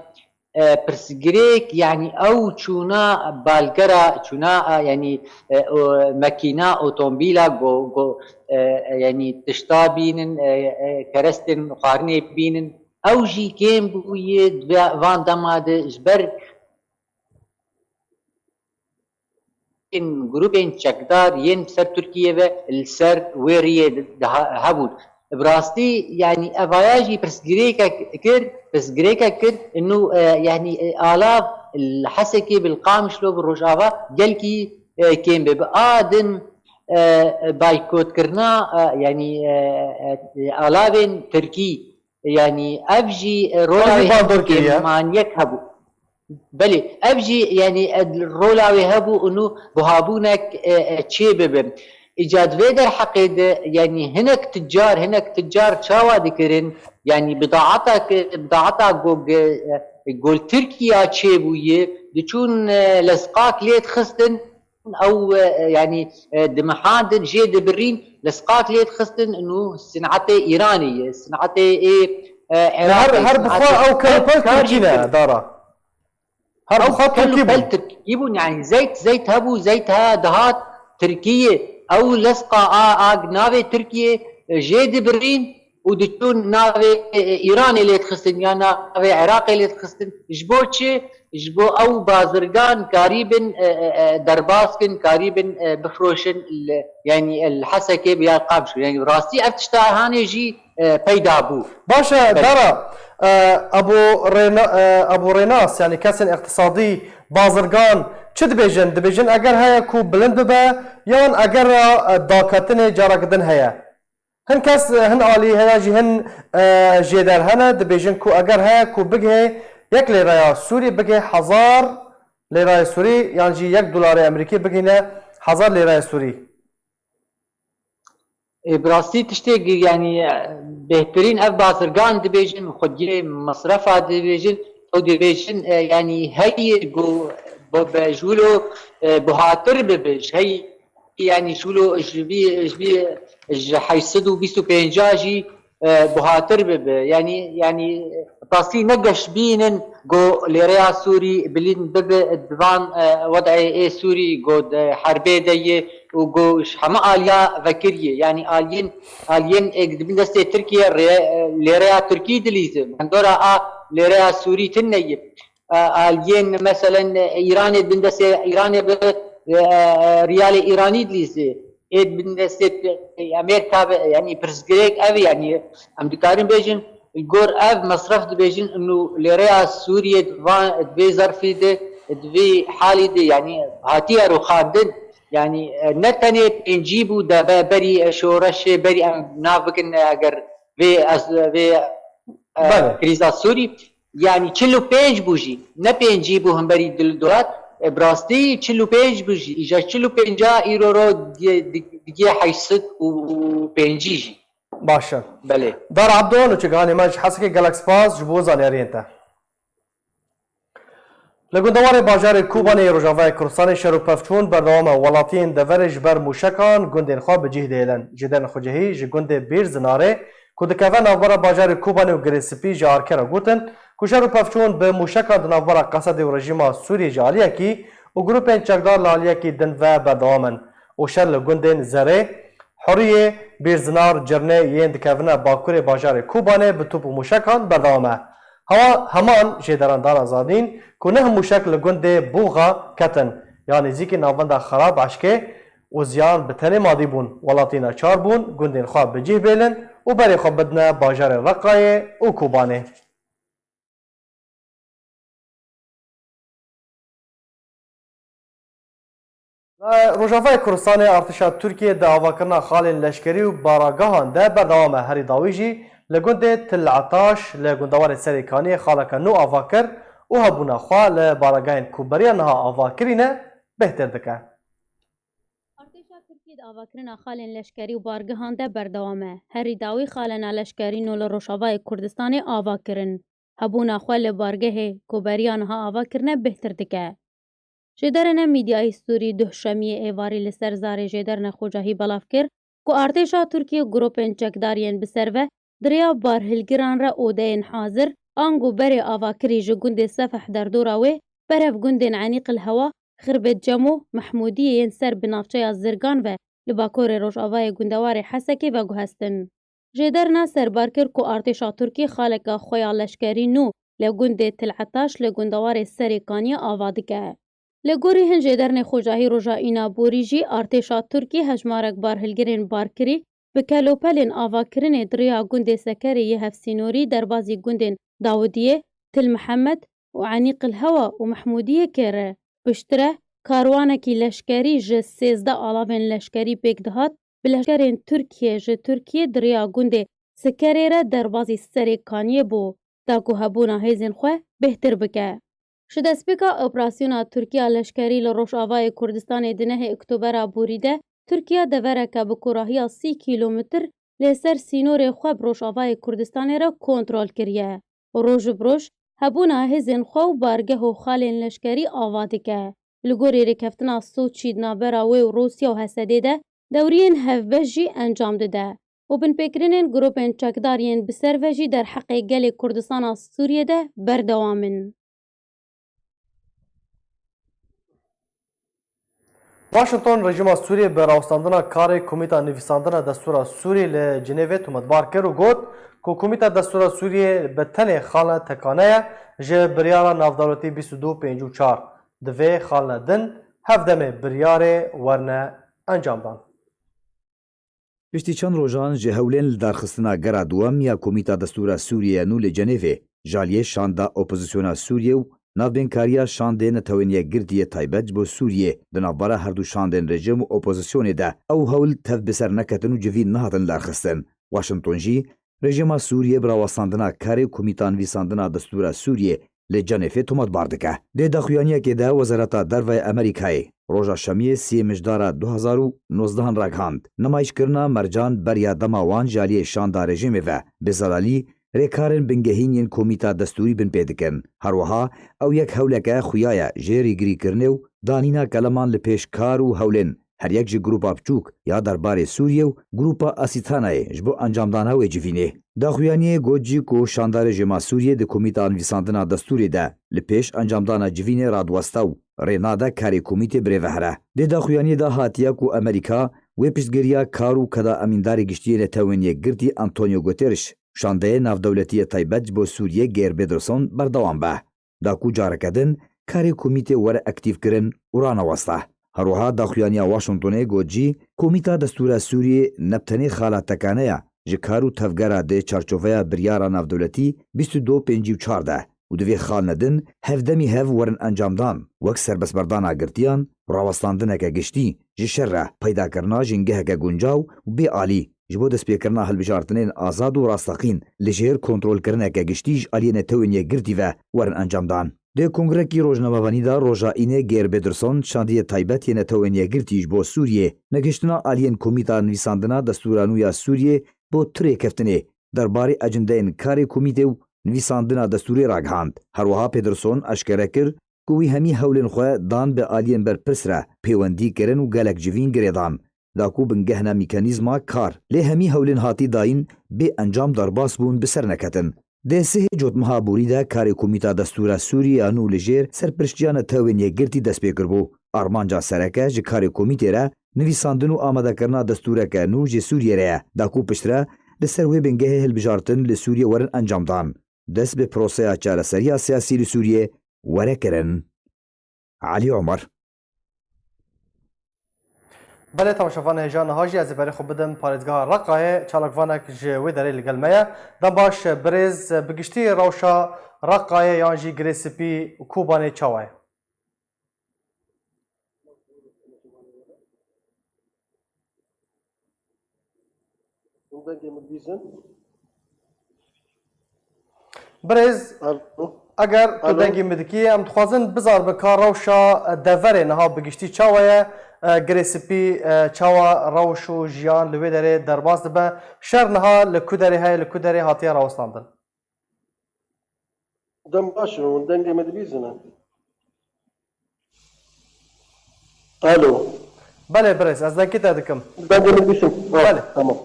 e, pirsgirêk, yanî ew çûna balgera, çûna, e, yanî, e, o, mekîna, otomobîla, go, go, e, e, yanî tişta bînin, e, e, kerestên xwarinê bînin. Ew jî kêm bûye di va-, van dema de ji ber yên grûpên çekdar yên bi ser Tirkiyê ve li ser wê riyê de ha-, hebûn. Bi rastî, yanî evaya jî pirsgirêkek kir, pirsgirêkek kir, inu, e, yanî, e, alav li Hesekê, bi li Qamişlo, bi Rojava gelkî, e, kêm be. Bi a din, e, baykotkirina, e, yanî, e, e, alavên Tirkî, Yanî ev jî, e, rola wê hebû, kêmaniyek hebû. Belê, ev jî, yanî, e, rola wê hebû û nû buhabûnek, e, e, çê bibe. Îca di vê derheqê de, yanî hinek ticar, hinek ticar çawa dikirin? Yanî bidaeta ke, bidaeta go, e, go li Tirkiya çêbûye, diçûn, e, lesqak lê dixistin, ew, e, yanî, e, dimihandin, jê dibirîn, lesqak lê dixistin, nû sinetê Îranê ye, sinetê ê, e, Her, Iraqê, her bi xwe sinetê ew kel û pel kar Tirkî ne, kirin. Dara. Her bi Ew xwe kel û Tirkî pel bûn. Tirkî bûn, yanî zeyt, zeyt hebû, zeyt ha dihat Tirkiyê. Ew lesqa a, a navê Tirkiyê, e, jê dibirîn û diçûn navê, e, e, Îranê lê dixistin ya navê Iraqê lê dixistin. Ji bo çi? Ji bo ew bazirgan karîbin, e, e, e, derbas kin, karîbin, e, bifroşin li, yanî, e, li Hesekê bi ya Qamşlo. Yanî rastî ev tişta hanê jî, e, peyda bû. Baş e, Belê. Dara, e, Ebû Rêna-, e, Ebû Rênas, yanî kesên îqtisadî, bazirgan çi dibêjin? Dibêjin eger heye ku bilind bibe, yan eger ra, e, daketinê careke din heye? Hin kes, hin alî heye jî hin, e, jêder hene, dibêjin ku eger heye ku bigihê yek lêreya Sûrî, bigihê hezar lêrayê Sûrî, yan jî yek dolarê Amerîkî bigihîne hezar lêrayê Sûrî. Ê, bi rastî tiştê gi-, yanî, e, bêhtirîn ev bazirgan dibêjin, xwediyê mesrefa dibêjin, ew dibêjin, e, yanî heyî ku bi, bi, ji wilo, e, buhatir bibe, ji heyî, yanî ji wilo ji vî, ji vî, ji heyşt sed û bîst û pênca jî, e, buhatir bibe. Yanî, yanî rastî ne geş bînin ku lêreya Sûrî bilind bibe di van, e, wed'ê ê Sûrî ku di herbê de ye û ku ji heme aliya vekirî ye. Yanî aliyên, aliyên ê di bin destê Tirkiye rê, e, lêreya Tirkî dilîze. Bandora a lêreya Sûrî tune ye. E, aliyên, meselen, e, Îranê, bin destê Îranê bi, e, e, riyalê Îranî dilîzê. Ê bin destê, e, Amerîka bi, yanî pirsgirêk ev e, yanî em dikarin bêjin, li gor ev mesref dibêjin, û lêreya Sûriyê di van, di vê zerfî de, di vê halî de, yanî hatiye rûxandin. Yanî, e, ne tenê pêncî bû de be-, berî, e, şoreşê, berî em nav bikin, e, eger vê ez, vê, e, Belê. Krîza Sûrî, yanî çil û pênc bû jî, ne pêncî bû hemberî dil dolar, e, bi rastî çil û pênc bû jî, îja çil û pênca îro ro diye, di-, digiye heyşt sed û pêncî jî. Baş e. Belê. Dar Abdo, nûçeganê me ji Hesekê, gelek spas ji bo zanyariyên te. Li gundewarê bajarê Kobanê yê Rojavayê Kurdistanê şer û pevçûn berdewam e. Welatiyên deverê ji ber mûşekan gundên xwe bi cih dihêlin. Jêderên xwecihî ji gundê Bîrzinarê ku dikeve navbera bajarê Kobanê û Girê Spî ji Arke re gotin ku şer û pevçûn bi mûşekan di navbera Qesedê û rejîma Sûriyê ji aliyekî û grûpên çekdar li aliyekî din ve berdewam in û şer li gundên Zerê, Huriyê, Bîrzinar, Cirnê yên dikevine bakurê bajarê Kobanê bi top û mûşekan berdewam e. Hewa-, heman jêderan dana zanîn ku neh mûşek li gundê Boxa ketin ya nêzîkî navenda Xerab Eşkê û ziyan bi tenê madî bûn. Welatî neçar bûn gundên xwe bi cih bêlin û berê xwe bidine bajarê Reqayê û Kobanê. Li Rojavayê Kurdistanê artêşa Tirkiyê di avakirina xalên leşkerî û baragehan de berdewam e. Herî dawî jî li gundê Til Etaş li gundewarê Serê Kaniyê xaleke nû ava kir û hebûna xwe li baragehên ku beriya niha ava kirîne bêhtir dike. Artêşa Tirkiyê di avakirina xalên leşkerî û bargehan de berdewam e. Herî dawî xalena leşkerî nû li Rojavayê Kurdistanê ava kirin. Hebûna xwe li bargehê ku beriya niha ava kirine bêhtir dike. Jêderêne mîdyayî Sûrî duhşemiyê êvarî li ser zarê jêderêne xocahî belav kir ku artêşa Tirkiyê û grûpên çekdar yên bi ser ve di rêya barhilgiran re odeyên hazir, ango berê avakirî ji gundê Sefeh derdora wê, berev gundên Enîqil Hewa, Xirbêt Cemo, Mehmûdiyê yên ser bi navçeya Zirgan ve li bakurê rojavayê gundewarê Hesekê veguhestin. Jêderna serbar kir ku artêşa Tirkî xaleka xwe ya leşkerî nû li gundê Til Etaş li gundewarê Serê Kaniyê ava dike. Li gorî hin jêdernê xocahî roja Înaborî jî artêşa Tirkî hejmarek barhilgirên barkirî bi kelopelên avakirinê di rêya gundê Sekerê yê hevsînorî derbazî gundên Dawidiyê, Til Mihemed û Enîqil Hewa û Mehmûdiyê kir. Piştre karwanekî leşkerî ji sêzdeh alavên leşkerî pêk dihat, bi leşkerên Tirkiyê ji Tirkiyê di rêya gundê sikerê re derbazî Serê Kaniyê bû, da ku hebûna hêzên xwe bêhtir bike. Ji destpêka operasyona Tirkiya leşkerî li Rojavayê Kurdistanê di nehê Oktobera borî de, Tirkiye devereke bi kûrahiya sî kîlometr lê ser sînorê xwe bi Rojavayê Kurdistanê re kontrol kiriye û roj bi roj hebûna hêzên xwe û bargeh û xalên leşkerî ava dike. Li gorî rêkeftina Soçî di navbera wê û Rûsya û Hesedê de dewriyên hevbeş jî encam dide û binpêkirinên grûpên çekdar yên bi ser ve jî derheqê gelê Kurdistana Sûriyê de berdewam in. Washington rejîma Sûriyê bi rawestandina karê Komîta Nivîsandina Destûra Sûriyê li Cinêvê tometbar kir û got ku Komîta Destûra Sûriyê bi tenê xalna tekane ye ji biryara navdewletî bîst û du pêncî û çar. Divê xalne din hevdemê biryarê werine encamdan. Piştî çend rojan ji hewlên lidarxistina gera duwem ya Komîta Destûra Sûriyê ya nû li Cenêvê, ji aliyê şanda opozisyona Sûriyê û navbênkariya şandê netewên yekgirtî yê taybet ji bo Sûriyê di navbera herdu şandên rejîm û opozisyonê de ew hewl tev bi ser neketin û civîn nehatin lidarxistin. Washington jî rejîma Sûriyê bi rawestandina karê Komîta Nivîsandina Destûra Sûriyê li Cenêvê tometbar dike. Di daxuyaniyekê de Wezareta Derve ya Amerîkayê roja Şemiyê sê mijdara du hezar û nozdeh ragihand, nimayîşkirina mercan beriya dema wan ji aliyê şanda rejîmê ve bi zelalî rêkarên bingehîn yên Komîta Destûrî binpê dikin. Her wiha ew yek hewleke xuya ye jê rîgirîkirinê û danîna keleman li pêş kar û hewlên her yek ji grûpa biçûk ya derbarê Sûriyê û grûpa Asîtanayê ji bo encamdana wê civînê. Daxuyaniyê got jî ku şanda rejîma Sûriyê di Komîta Nivîsandina Destûrê de li pêş encamdana civînê radiweste û rê nade karê komîtê birêve here. Di daxuyaniyê de hatiye ku Amerîka wê piştgiriya kar û keda emîndarê giştî yê Netewên Yekgirtî Antonio Guterres û şandeyê navdewletî yê taybet ji bo Sûriyê Geir Pedersen berdewam be. Da ku careke din karê komîtê were aktîfkirin û raneweste. Her wiha daxuyaniya Washingtonê got jî, Komîta Destûra Sûriyê ne bi tenê xala tekane ye ji kar û tevgera di çarçoveya biryara navdewletî bîst û du pêncî û çar de û divê xalne din hevdemî hev werin encamdan, wek serbestberdana girtiyan, rawestandineke giştî ji şer re, peydakirina jîngeheke guncaw û bê alî ji bo destpêkirina hilbijartinên azad û rasteqîn li jêr kontrolkirineke giştî ji aliyê Netewên Yekgirtî ve werin encamdan. Di kongrekî rojnamevanî de roja Înê Geir Pedersen şandiyê taybet yê Netewên Yekgirtî ji bo Sûriyê negihiştina aliyên Komîta Nivîsandina Destûra Nû ya Sûriyê bo tu rêkeftinê derbarê ecindeyên karê komîtê û nivîsandina destûrê ragihand. Her wiha Pedersen eşkere kir ku wî hemî hewlên xwe dan bi aliyên berpirs re pêwendî kirin û gelek civîn girêdan, da ku bingehna mîkanîzma kar, lê hemî hewlên hatî dayîn bê encam derbas bûn, bi ser neketin. Di sihê cotmeha borî de karê Komîta Destûra Sûriyê ya nû li jêr serpirştiya Netewên Yekgirtî dest pê kiribû. Armanca sereke ji karê komîtê re nivîsandin û amadekirina destûreke nû ji Sûriyê re ye, da ku piştre li ser wê bingehê hilbijartin li Sûriyê werin encamdan. Dest bi proseya çareseriya siyasî li Sûriyê were kirin. Elî Omer. Belê, temaşevanê hêja, niha jî ez ê berê xwe bidim parêzgeha Reqayê. Çalakvanek ji wê derê li gel me ye. Dem baş birêz, bi giştî rewşa Reqayê yan jî Girê Spî û Kobanê çawa ye? Hûn dengê min dibîzin? Birêz, Alo? eger tu Alo? dengê min dikî, em dixwazin bizanibin ka rewşa deverê niha bi giştî çawa ye, e, Girê Spî, e, çawa rewş û jiyan li wê derê derbas dibe, şer niha li ku derê heye, li ku derê hatiye rawestandin? Dem baş in, hûn dengê min dibîzin? Alo. Belê birêz, ez dengê te dikim. Dengê min dibîzin? Ha, Belê. Tamam.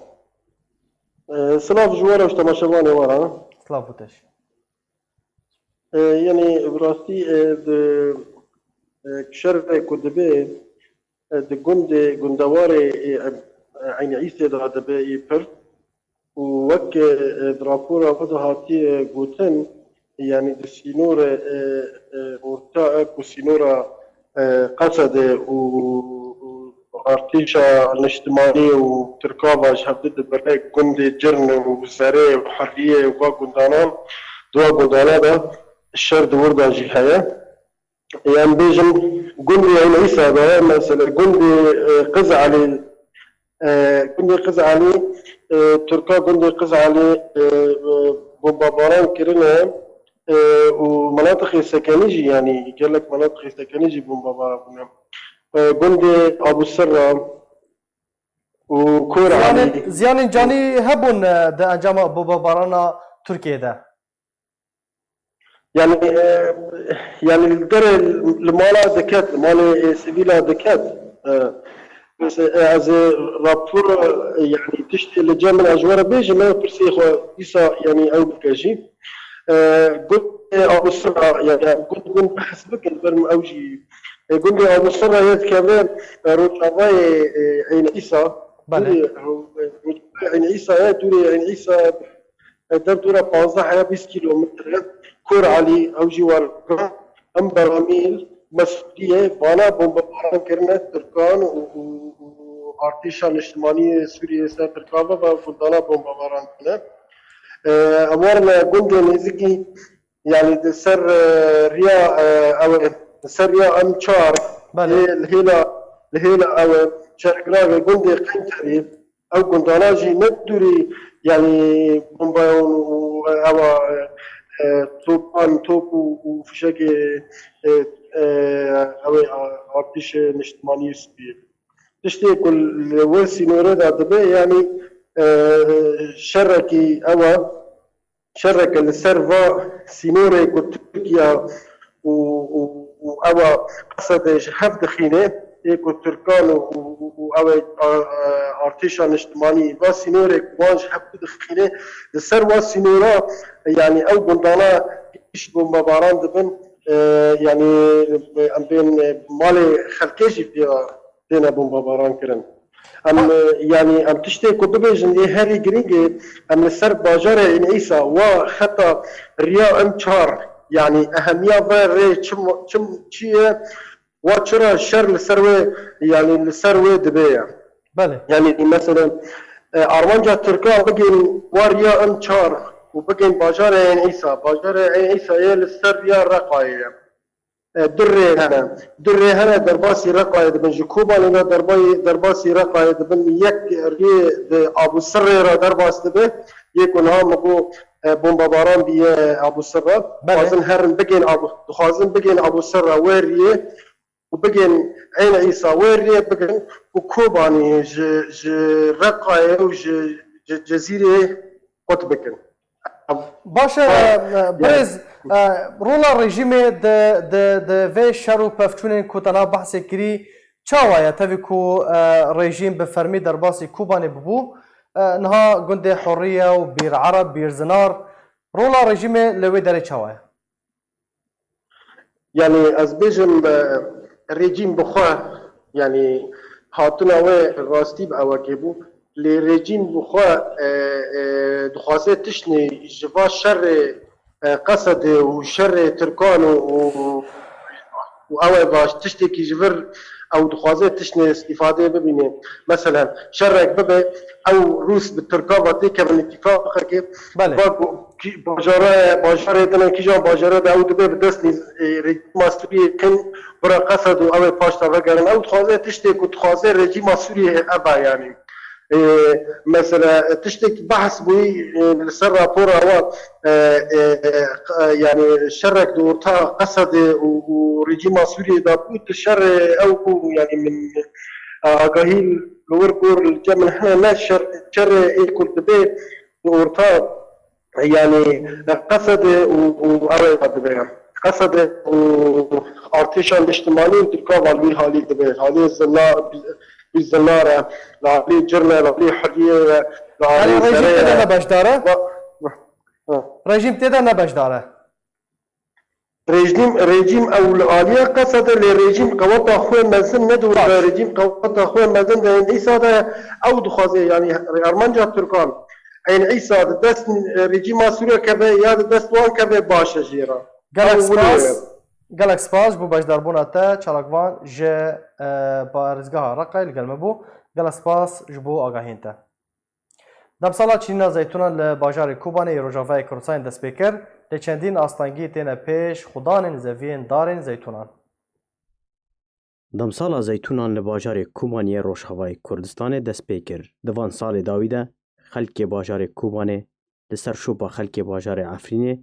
Ee, silav ji we re û ji temaşevanê we re. Silav û teş. Ee, yanî bi rastî, e, di, e, şerê ku dibe, e, di gundê, gundewarê, e, e, Eynî Îsê de dibe, e, pir. Û wek, e, di rapora xwe de hatiye gotin, yanî di sînorê, e, e, orta ku sînora, e, Qesedê û, û artêşa niştimanî û Tirka ve ji hevdu dibire gundê Cirn û Zerê û Herriyê û va gundanan, di wa gundana de şer di wir de jî heye. Em bêjin gundê Eynî Îsa de, mesela gundê, e, Qiz Elî, e, gundê Qiz Elî, e, Tirka gundê Qiz Elî, e, e, bombabaran kirine, e, û menatixê sekenî jî, yanî gelek menatixê sekenî jî bombabaran bûne. E, gundê Abu Sirra û Kor Elî. Ziyanên, ziyanên canî hebûn, e, di encama bombabarana Tirkiyê de? Yani, e, yani li derê li mala diket, li malê, e, sivîla diket. E, bes, e, ez ê rapor, e, yani tiştê li cem min ez ji we re bêjim, ew pirsê xwe dîsa yani ew bike jî. E, gund, e, Abu Sirra, yani gund, gund behs bikin, ber min ew jî. E, gundê Abu Sirra yê dikeve, e, rojavayê, e, Eyn Îsa. Belê. Dûrê, e, rojavayê Eyn Îsa ye, dûrê Eyn Îsa e, dev dora panzdeh heya bîst kîlometre, Kor Elî, ew jî war em beramîl, Mesûdiyê, vana bombebaran kirine Tirkan û, û, û artêşa niştimanî Sûriyê ser Tirkan ve ve gundana bombebaran kirine. E, em warine gundê nêzikî, yani di ser, e, riya, e, ew e, di ser riya M çar, Belê. Lê li hêla, li hêla ew e, şergiravê gundê Qenkerî, ew gundana jî ne dûrî, yanî bombayan û ewa, e, e, topan, top û, û fişekê, e, e, ew ê, a, artêşê niştimanî Sûriyê. Tiştê ku li wir sînorê de dibe, yanî, e, şerekî ewa, şereke li ser va sînorê ku Tirkiye û, û, û ewa Qesedê ji hev dixîne, ê ku Tirkan û, û, û, û ew ê, a, a, artêşa niştimanî va sînorê ku wan ji hev dixîne, li ser wa sînora, yanî ew gundana îş bombebaran dibin, e, yanî, e, em bên, e, malê xelkê jî pê têne bombebaran kirin. Em, e, yanî em tiştê ku bibêjin ê herî girîng e, em li ser bajarê Eyn Îsa wa xeta riya M çar, yanî ehemiya ve rê çim, çim çi ye, wa çira şer li ser wê, yanî li ser wê dibe ye. Belê. Yanî mesela, e, armanca Tirkan bigên wa riya M çar û bigên bajarê Eyn Îsa. Bajarê Eyn Îsa yê li ser riya Reqayê ye. E, du rê hene. Du rê hene derbasî Reqayê dibin. Ji Kobanê ve derbayê, derbasî Reqayê dibin. Yek rê di Abu Sirrê re derbas dibe. Yê ku niha min got, e, bombebaran bîye Abu Sirra. Belê. Dixwazin herin bigên Abu, dixwazin bigên Abu Sirra wê riyê û bigên Eyn Îsa wê riyê bigin û Kobanê ji, ji Reqayê û ji, ji Cezîrê qut bikin. Baş e, Ha, e, yani. Birêz, e, rola rejîmê di, di, di vê şer û pevçûnên ku te niha behsê kirî, çawa ye? Tevî ku, e, rejîm bi fermî derbasî Kobanê bibû, e, niha gundê Hurriye û Bîr Ereb, Bîr Zinar, rola rejîmê li wê derê çawa ye? Yani ez bêjim, e, rejîm bi xwe, yani hatina wê rastî bi ewekê bû. Lê rejîm bi xwe, e, e, dixwaze tiştnê ji va şerê, e, Qesedê û şerê Tirkan û, û, û ew e baş tiştekî ji vir ew dixwaze tiştnê îstîfadê bibîne. Meselen, şerek bibe, ew Rûs bi Tirka ve têkevin îtîfaqekê, Belê. va ku kî-, bajara, bajarê din e, kîjan bajarê de ew dibe bi dest nîz-, e, rejîma Sûriyê kin bira Qesed û ew ê paş de vegerin. Ew dixwaze tiştê ku dixwaze rejîma Sûriyê ev e, yanî. E, mesela, e, tiştek behs bûyî, e, li ser rapora wan, e, e, e, yanî şerek di orta Qesedê û, û rejîma Sûriyê de bû, di şerê ew bû, yanî min, e, agahî li wir gor li cem min hene, ne şer, şerê ê ku dibe di orta, yanî Qesedê û, û ew ê de dibe. Qesedê û artêşa niştimanî û Tirka ve li wî halî dibe. Halê Zina, Bîr Zinar e, li alî Cirne, li alî Hurriyê ye, li Yanî alî rejîm Zerê tê de ye. ne beşdar e? Va-, ha. Rejîm tê de ne beşdar e? Rejîm, rejîm ew li aliyê Qesedê, lê rejîm qeweta xwe mezin ne di wir de, Baş. rejîm qeweta xwe mezin di Eyn Îsa de, ew dixwaze, yanî armanca Tirkan, Eyn Îsa di dest, e, rejîma Sûriye keve ya di dest wan keve baş e jê re. Gelek Ew wilo spas, ye. gelek spas ji bo beşdarbûna te, çalakvan ji, e, parêzgeha Reqayê li gel me bû. Gelek spas ji bo agahiyên te. Demsala çînîna zeytûnan li bajarê Kobanê yê Rojavayê Kurdistanê dest pê kir, lê çendîn astengî têne pêş xudanên zeviyên darên zeytûnan. Demsala zeytûnan li bajarê Kobanê yê Rojavayê Kurdistanê dest pê kir. Di van salê dawî de xelkê bajarê Kobanê li ser şopa xelkê bajarê Efrînê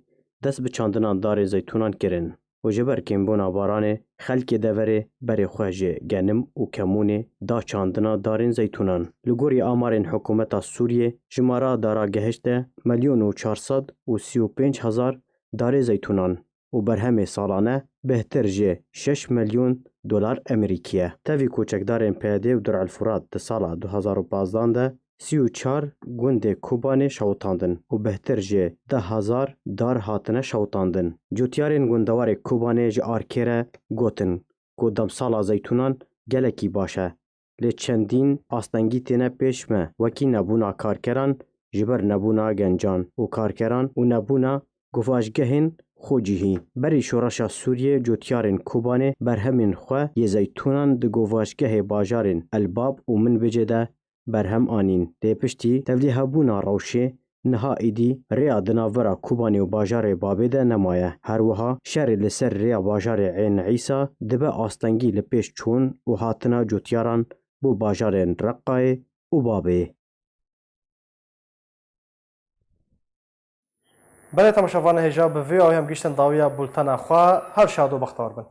dest bi çandina darên zeytûnan kirin û ji ber kêmbûna baranê xelkê deverê berê xwe ji genim û kemûnê da çandina darên zeytûnan. Li gorî amarên hikûmeta Sûriyê, jimara dara gehişte milyon û çar sed û sî û pênc hezar darê zeytûnan û berhemê salane bêhtir ji şeş milyon dolar Amerîkî ye. Tevî ku çekdarên P Y D û Dir El Furat di sala du hezar û pazdan de sî û çar gundê Kobanê şewitandin û bêhtir ji deh hezar dar hatine şewitandin. Cotyarên gundewarê Kobanê ji Arkê re gotin ku demsala zeytûnan gelekî baş e, lê çendîn astengî têne pêş me, wekî nebûna karkeran ji ber nebûna gencan û karkeran û nebûna govaşgehên xwecihî. Berî şoreşa Sûriyê cotyarên Kobanê berhemên xwe yê zeytûnan di govaşgehê bajarên Elbab û Minbicê de berhem anîn. Lê piştî tevlîhebûna rewşê niha êdî rêya di navbera Kobanê û bajarê Babê de nemaye. Her wiha şerê li ser rêya bajarê Ên Îsa dibe astengî li pêş çûn û hatina cotyaran bo bajarên Reqayê û Babê. Belê temaşevanê hêja, bi vê awê em gihîştin dawiya bultena xwe. Her şad û bextewar bin.